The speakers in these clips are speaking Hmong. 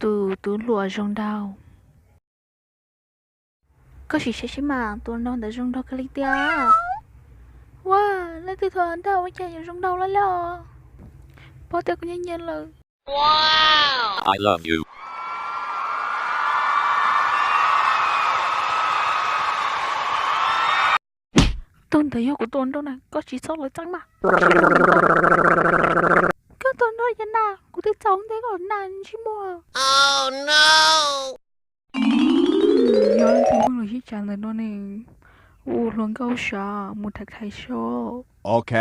Tus tub hluas zoo nraug. Koj sim saib seb mas tus hluas nraug ntawd zoo nraug kawg li tiag. Ua, leej twg tau dag ua cas yuav zoo nraug lawm li os? Pom tias kuv nyiam nyiam lawm. Tus ntawd yog kuv tus hluas nraug na, koj tsis txhob los txeeb mas. Koj tus hluas nraug ces na, kuv twb txaus ntev koj na ntsej muag. Yog leej twg muaj lus sib tsa ntawm no ne, ua hluas nkauj sav mus tham tham so. Ok.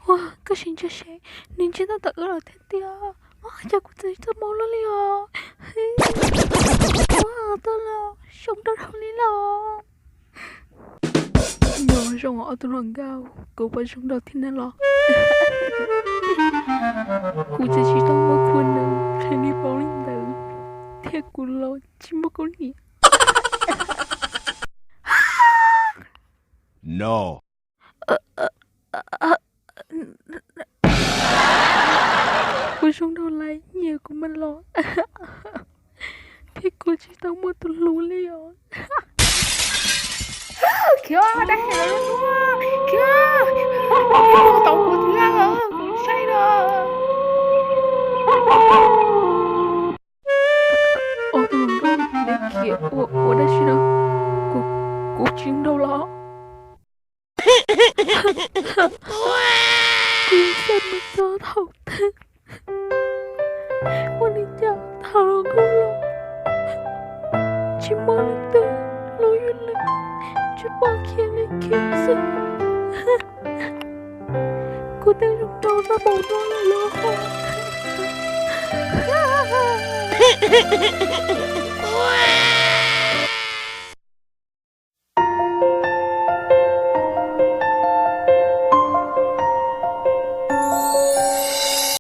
Ua, koj sim ntsia seb, nws ntsib tau ntawm wb lawm thiab tiag. Ua, cas kuv txawm txaj muag luaj li os. Ua, tau los zoo nraug dhau li los. Nyob zoo ob tug hluas nkauj, kuv puas zoo nraug thiab ne los? Kuv tseem tsis tau muaj khub nws qhia li paub li ntawd, thiab kuv los tsis muaj kuv niam. No. Kuv zoo nraug lawm, nyiam kuv mas los, thiab kuv tsis tau muaj tus hlub li os. Khiav, dab tsi los, khiav, tau kuv thiab, kuv saib los. Ob tug hluas nkauj, neb khiav ua ua dab tsi no? Kuv, kuv tsis nrog los. Kuv xav mus txog thaum twg, ua li cas thaum los nkauj los tsis muaj leej twg hlub yus li, tsuas pom khiav li khiav xwb. Kuv twb zoo nraug tag npaum no lawm los.